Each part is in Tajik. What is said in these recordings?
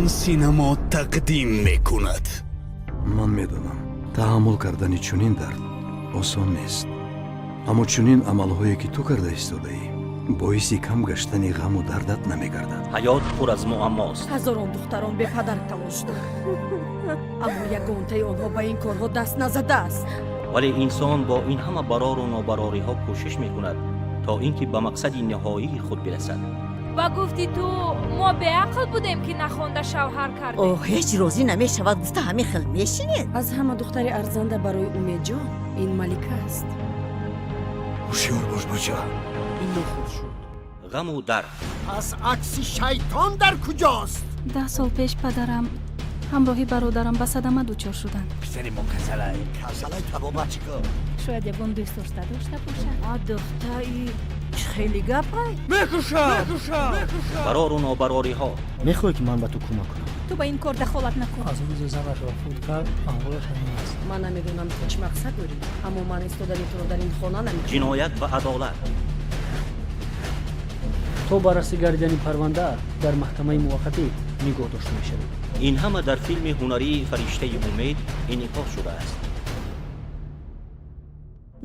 Хатлон Синамо тақдим мекунад. Ман медонам, таҳаммул кардани чунин дард осон нест, аммо чунин амалҳое, ки ту карда истодаӣ, боиси кам гаштани ғаму дардат намегардад. Ҳаёт пур аз муаммост. Ҳазорон духтарон бепадар калон шуданд, аммо ягонтаи онҳо ба ин корҳо даст назадааст. Вале инсон бо ин ҳама барору нобарориҳо кӯшиш мекунад, то ин ки ба мақсади ниҳоии худ бирасад. Ба гуфти ту, мо беақл будем, ки нахонда шавҳар кардем. О, ҳеҷ розӣ намешавад, гуфта, ҳамин хел мешинед. Аз ҳама духтари арзанда барои Умедҷон ин Малика аст. Ҳушёр бош, бача. Ин нохуш шуд. Ғаму дард. Пас акси шайтон дар куҷост? 10 сол пеш падарам ҳамроҳи бародарам ба садама дучор шуданд. Писари мо касалай, касалай, табобат чӣ кор? Шояд ягон дӯстдошта дошта бошад. А духтаи хеле гапай. Барору нобарориҳо. Мехоҳӣ, ки ман ба ту кӯмак кунам? Ту ба ин кор дахолат накун. Аз рӯзи занаш вафот кард, аҳволаш ҳамин аст. Ман намедонам, ту чӣ мақсад дорӣ, аммо ман истодани туро дар ин хона намехоҳам. Ҷиноят ва адолат. То баррасӣ гардидани парванда дар маҳкамаи муваққатӣ нигоҳ дошта мешавед. Ин ҳама дар филми ҳунарии «Фариштаи умед» инъикос шудааст.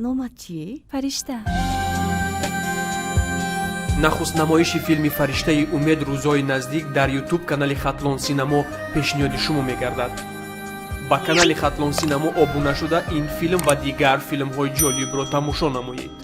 Номат чӣ? Фаришта. Нахуст намоиши филми «Фариштаи умед» рӯзҳои наздик дар Ютуб канали Хатлон Синамо пешниҳоди шумо мегардад. Ба канали Хатлон Синамо обуна шуда, ин филм ва дигар филмҳои ҷолибро тамошо намоед.